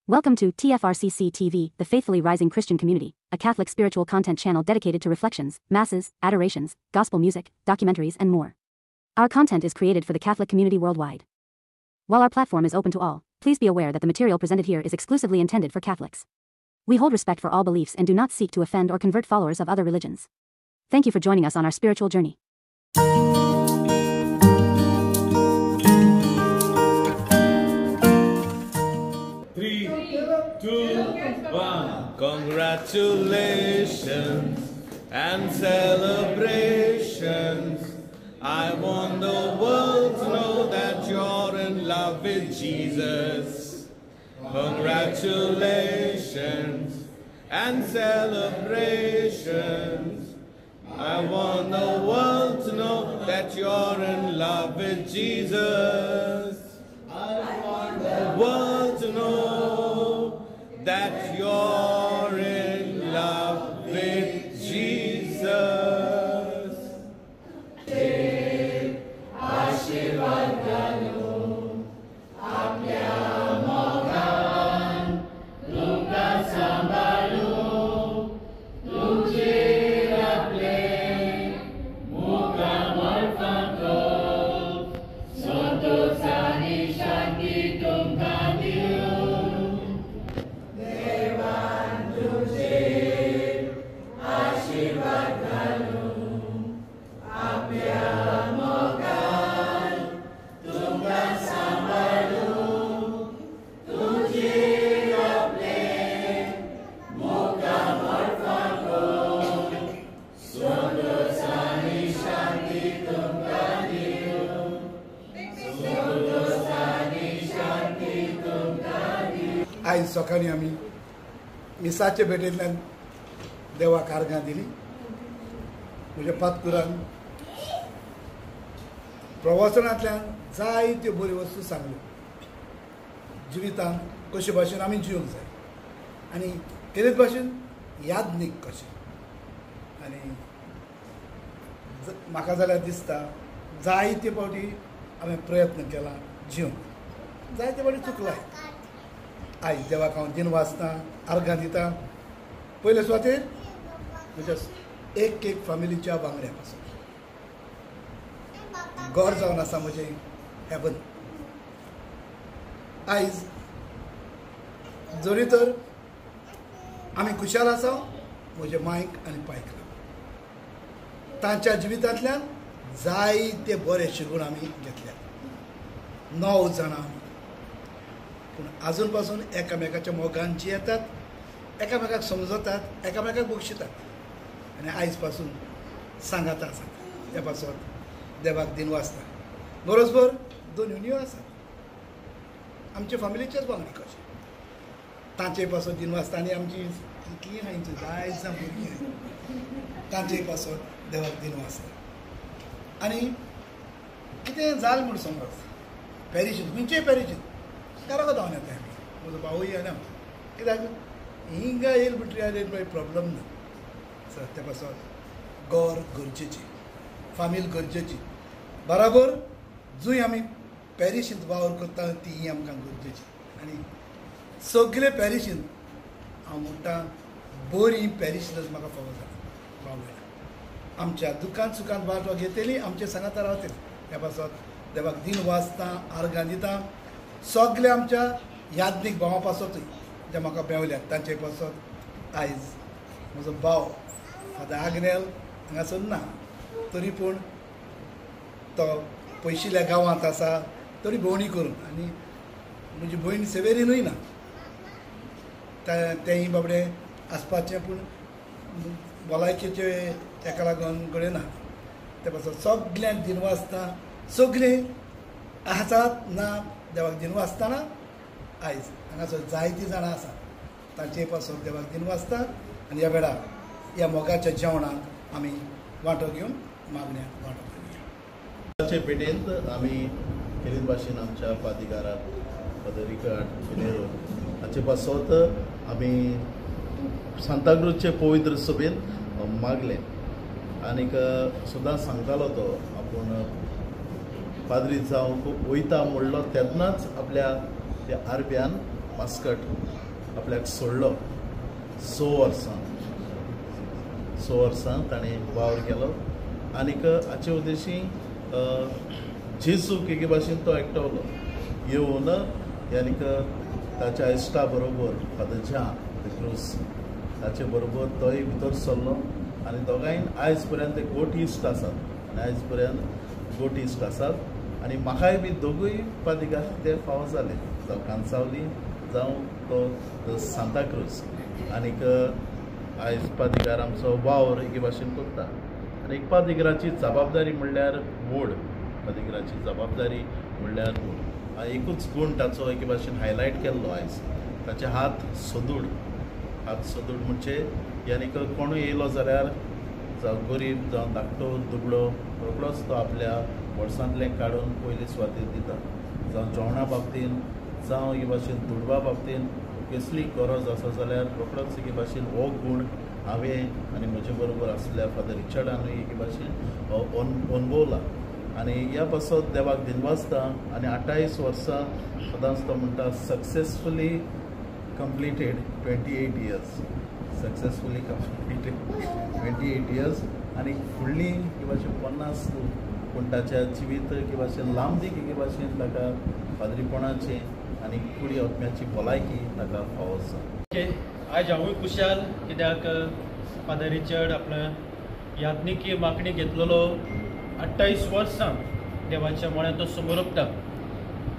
Welcome to TFRCC TV, the Faithfully Rising Christian Community, a Catholic spiritual content channel dedicated to reflections, masses, adorations, gospel music, documentaries, and more. Our content is created for the Catholic community worldwide. While our platform is open to all, please be aware that the material presented here is exclusively intended for Catholics. We hold respect for all beliefs and do not seek to offend or convert followers of other religions. Thank you for joining us on our spiritual journey. 3, 2, 1. Congratulations and celebrations. I want the world to know that you're in love with Jesus. Congratulations and celebrations. I want the world to know that you're in love with Jesus. I want the world to know that you're in love with Jesus. आयज सकाळीं आमी मिसाचे भेटेंतल्यान देवाक आर्गां दिली. म्हज्या पातकुरान प्रवासनांतल्यान जायत्यो बऱ्यो वस्तू सांगल्यो. जिवितांत कशे भाशेन आमी जिवंक जाय आनी तेच भाशेन यादनीक कशें. आनी म्हाका जाल्यार दिसता जायते फावटी हांवें प्रयत्न केला जिवंक, जायते फावटी चुकलाय. आयज देवाक हांव दिन वाचता, आर्गां दिता. पयले सुवातेर म्हज्या एक एक फामिलीच्या वांगड्या पासून घर जावन आसा म्हजें हेवन. आयज जरी तर आमी खुशाल आसा म्हज्या मायक आनी पायक लागून तांच्या जिवितांतल्यान जायते बरे शिकून आमी घेतल्यात. 9 जाणां आमी, पूण आजून पासून एकामेकाच्या मोगान जियेतात, एकामेकाक समजतात, एकामेकाक बक्षितात आनी आयज पासून सांगाता आसात. त्या पासून देवाक दिन वाचता. बरोबर 2 युनियो आसात आमच्या फामिलीचेच वांगडी कशे, तांचे पासून दिन वाचता. आनी आमची कितलीं आहाय जाय जाण भुरगीं आहाय तांचे पासून देवाक दिन वाचता. आनी कितें जालें म्हूण समज पॅरिशींत, खंयचेय पॅरिशींत घराक धांवन येता आमी. म्हजो भावूय आनी हांव, कित्याक हिंगा येयल म्हणटकीर मागीर प्रॉब्लम ना. सर त्या पासून घर गरजेची, फामील गरजेची, बराबर जंय आमी पॅरिशींत वावर करता ती आमकां गरजेची. आनी सगळे पॅरिशींत हांव म्हणटा बरी पॅरिशींतच म्हाका फावो जाली भाव भयणां. आमच्या दुखांत सुखांत वांटो घेतली, आमच्या सांगाता रावतली. त्या पासून देवाक दिन वाचता, आर्गां दिता. सगळे आमच्या यादनीक भावां पासतूय जे म्हाका मेवल्यात तांचे पासत आयज म्हजो भाव फादर आग्नेल हांगासर ना, तरी पूण तो पयशिल्ल्या गांवांत आसा तरी भोंवडी करून. आनी म्हजी भयण सेवेरीनूय ना, तेंय बाबडें आसपाचें, पूण भलायकेचे तेका लागून घडये ना. ते पासत सगल्यांक दिन वाचता, सगळीं आसात ना देवाक दिन वाचतना. आयज हांगासर जायतीं जाणां आसात तांचे पासून देवाक दिन वाचता. आनी ह्या वेळार ह्या मोगाच्या जेवणाक आमी वांटो घेवन मागण्याक वांटो घेवया. भेटेंत आमी खेरीत भाशेन आमच्या पादिकाराक फादर रिकार्ड पिनेरो हाचे पासत आमी सांताक्रूजचे पवित्र सभेंत मागलें. आनीक सदांच सांगतालो तो आपूण पाद्री जावंक वयता म्हणलो तेन्नाच आपल्या त्या आरब्यान मास्कट आपल्याक सोडलो. 6 वर्सां 6 वर्सां ताणें वावर केलो आनीक हाचे उद्देशी जेजूक एके भाशेन तो एकटवलो येवन आनीक ताच्या इश्टा बरोबर फादर जान क्रूज ताचे बरोबर तोय भितर सरलो आनी दोगांय आयज पर्यंत ते गोट इश्ट आसात आनी आयज पर्यंत गोट इश्ट आसात. आनी म्हाकाय बी दोगूय पादिगार ते फावो जाले, जावं कांसावली जावं तो सांताक्रूज. आनीक आयज पादिगार आमचो वावर एके भाशेन करता. आनी एक पादिगराची जबाबदारी म्हणल्यार व्हड, पादिगराची जबाबदारी म्हणल्यार व्हड. एकूच गूण ताचो एके भाशेन हायलायट केल्लो आयज, ताचे हात सदूड. हात सदूड म्हणजे यानी कोणूय येयलो जाल्यार जावं गरीब जावं धाकटो दुबळो रोकडोच तो आपल्या वर्सांतलें काडून पयली सुवातेर दिता. जावं जेवणा बाबतीन जावं एके भाशेन दुडवा बाबतीन कसली गरज आसा जाल्यार रोकडोच एके भाशेन हो गूण हांवें आनी म्हजे बरोबर आसल्या फादर रिचर्डानूय एके भाशेन अणभवला. आनी ह्या पासत देवाक दिनवासता. आनी 28 वर्सां सदांच तो म्हणटा successfully completed 28 years, successfully completed 28 years. आनी फुडली एके भाशेन 50 पूण ताच्या जिवीत एके भाशेन लांबदीक एके भाशेन ताका पाद्रीपणाचें आनी कुडी आत्म्याची भलायकी ताका फावो आसा. ओके, आयज हांवूय खुशाल कित्याक फादर रिचर्ड आपल्या याज्ञिकी मागणी घेतलेलो 28 वर्सां देवाच्या मळ्यान तो समोर उरता.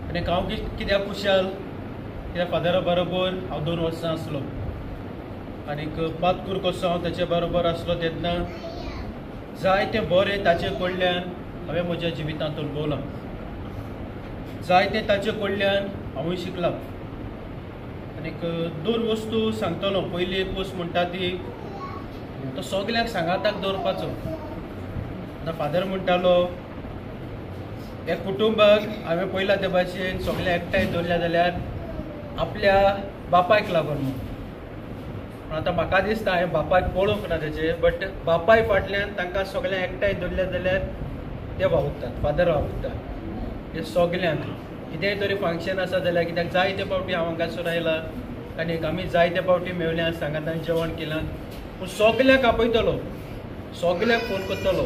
आनी हांव कित्याक खुशाल कित्याक फादरा बरोबर हांव 2 वर्सां आसलो आनीक पातकूर कसो हांव ताचे बरोबर आसलो तेन्ना जायतें बरें ताचे कडल्यान हांवें म्हज्या जिवितांत अणभवलां, जायतें ताचे कडल्यान हांवूय शिकलां. आनीक 2 वस्तू सांगतलो. पयली एक वस्त म्हणटा ती तो सगल्यांक सांगाताक दवरपाचो. आतां फादर म्हणटालो ह्या कुटुंबाक हांवें पयला ते भाशेन सगळें एकठांय दवरल्या जाल्यार आपल्या बापायक लागून म्हूण. पूण आतां म्हाका दिसता हांवें बापायक पळोवंक ना तेचे, बट बापाय फाटल्यान तांकां सगळें एकठांय दवरल्या जाल्यार ते वावुरतात, फादर वावुरतात हे सगल्यांक. कितेंय तरी फंक्शन आसा जाल्यार कित्याक जायते फावटी हांव हांगासर आयला आनी आमी जायते फावटी मेवल्या सांगातान जेवण केलां, पूण सगल्यांक आपयतलो, सगल्यांक फोन करतलो,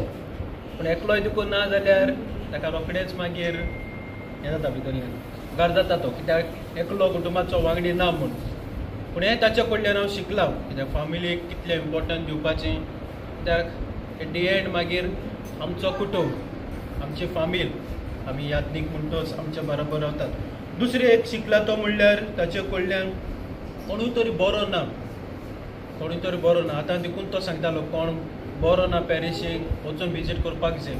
पूण एकलोय देखून ना जाल्यार ताका रोखडेंच मागीर हें जाता, भितरल्यान घर जाता तो, कित्याक एकलो कुटुंबाचो वांगडी ना म्हूण. पूण हें ताच्या कडल्यान हांव शिकलां कित्याक फामिलीक कितलें इम्पोर्टंट दिवपाचें, कित्याक एट the and मागीर आमचो कुटुंब, आमची फामील, आमी याज्ञीक म्हणटोच आमच्या बरोबर रावतात. दुसरें एक शिकला तो म्हणल्यार ताचे कडल्यान कोणूय तरी बरो ना, कोणूय तरी बरो ना. आतां देखून तो सांगतालो कोण बरो ना पॅरिशीक वचून विजीट करपाक जाय.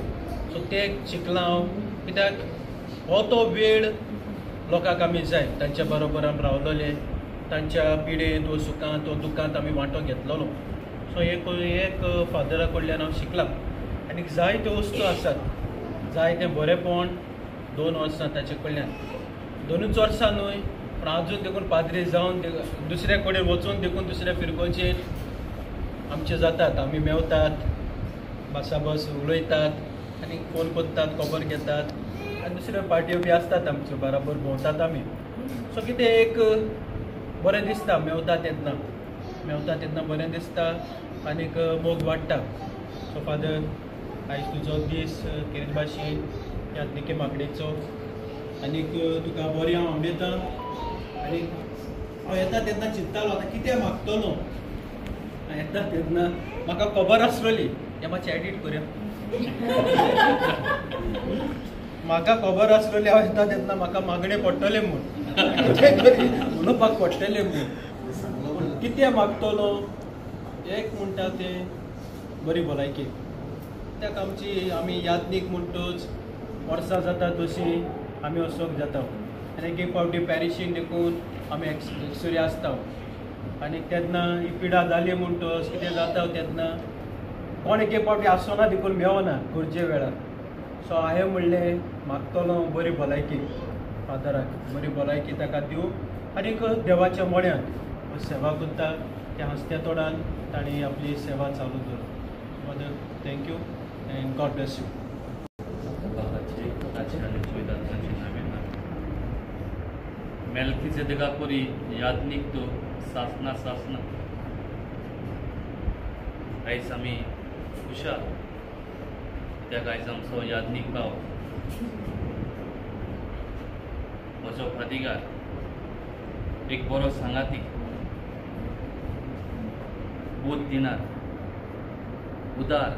सो तें शिकलां हांव कित्याक हो तो वेळ लोकांक आमी जाय, तांच्या बरोबर आमी रावलेले, तांच्या पिडेंत वो सुखांत वो दुखांत आमी वांटो घेतलेलो. सो एक एक फादरा कडल्यान हांव शिकलां. आनी जायत्यो वस्तू आसात, जायतें बरेंपण 2 वर्सां ताचे कडल्यान, 2च वर्सां न्हय पूण आजून देखून पाद्री जावन दुसऱ्या कडेन वचून देखून दुसऱ्या फिरगोचेर आमचे जातात, आमी मेवतात, भासाभास उलयतात आनी फोन करतात, खबर घेतात आनी दुसऱ्यो पार्ट्यो बी आसतात आमच्यो, बराबर भोंवतात आमी. सो कितें एक बरें दिसता मेवता तेन्ना, मेवता तेन्ना बरें दिसता आनीक मोग वाडटा. सो फादर आयज तुजो दीस केरीत भाशेन याज्ञिके मागणेचो आनीक तुका बरें हांव आंबेता. आनी हांव येता तेन्ना चिंत्तालो आतां कितें मागतलो, येता तेन्ना म्हाका खबर आसलेली, हें मातशें एडीट करुया, म्हाका खबर आसलेली हांव येता तेन्ना म्हाका मागणें पडटलें म्हूण, कितें तरी उलोवपाक पडटलें म्हूण. कितें मागतलो एक म्हणटा तें बरी भलायकी, कित्याक आमची आमी याज्ञीक म्हणटूच वर्सां जाता तशीं आमी असोक जाता आनी एक एक फावटी पॅरिशीन देखून आमी एक्सुरी आसता आनी तेन्ना ही पिडा जाली म्हणटच कितें जाता तेन्ना कोण एक एक फावटी आसना देखून मेवना गरजे वेळार. सो हांवें म्हणलें मागतलो बरी भलायकी फादराक, बरी भलायकी ताका दिवं आनीक देवाच्या मळ्यांत सेवा करता त्या हांसत्या तोंडान तांणी आपली सेवा चालू दवरली. Father thank you and God bless you. मेलखिजेदका परी याज्ञीक तो सासना सासना। आयज आमी खुशाल कित्याक आयज आमचो याज्ञीक भाव म्हजो फादीगार एक बरो सांगाती, बोध दिणार, उदार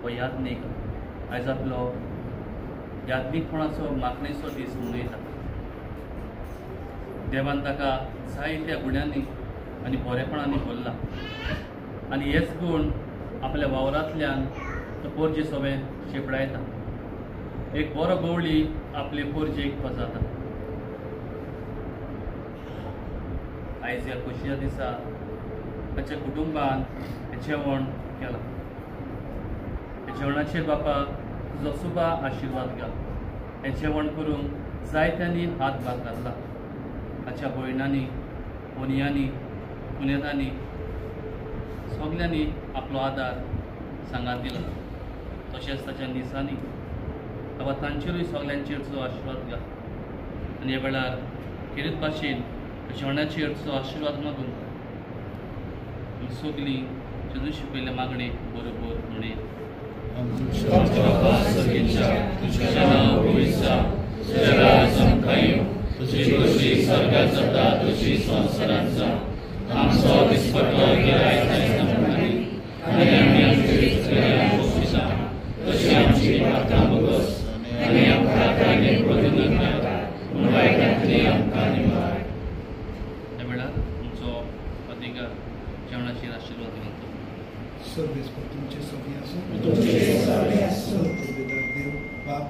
हो याज्ञीक आयज आपलो याज्ञीकपणाचो मागणेचो दीस मनयता। देवान ताका जायत्या गुण्यांनी आनी बरेपणांनी भरला आनी हेच गूण आपल्या वावरांतल्यान तो पोरजे सोबें शेपडायता। एक बरो गवळी आपले पोरजेक तो जाता। आयज ह्या खोशयेच्या दिसा ताच्या कुटुंबान जेवण केलां। जेवणाचेर बापा तुजो सुबा आशिर्वाद घाल। हें जेवण करूंक जायत्यांनी हातभार घातला। ताच्या भयणांनी, पुनयांनी, पुनेतांनी सगल्यांनी आपलो आदार सांगात दिला। तशेंच ताच्या निसांनी बाबा तांचेरूय सगल्यांचेर तुजो आशिर्वाद घाल आनी ह्या वेळार खेरीत भाशेन जेवणाचेर तुजो आशिर्वाद मागून आमी सगलीं जेजू शिकयल्ल्या मागणेक बरोबर म्हणया। तुझी खुशी स्वर्गात जाता तशी संवसारांत जावं। आमचो दिसपट्टो गिरायक आनी आमी आमची बक्षिसां तशी आमची पात्रां भोगस आनी आमकां कांय प्रबोधन नाका पूण वायटांतली आमकां निवार। ह्या वेळार तुमचो अधिकार जेवणाचेर आशिर्वाद घालता। सर्वेस्पर तुमचे सगळीं आसूं, देव बाप,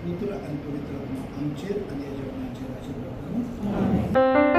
पुत्र आनी पवित्र आत्मा आमचेर आनी ह्या जेवणाचेर आशिर्वाद घालूं।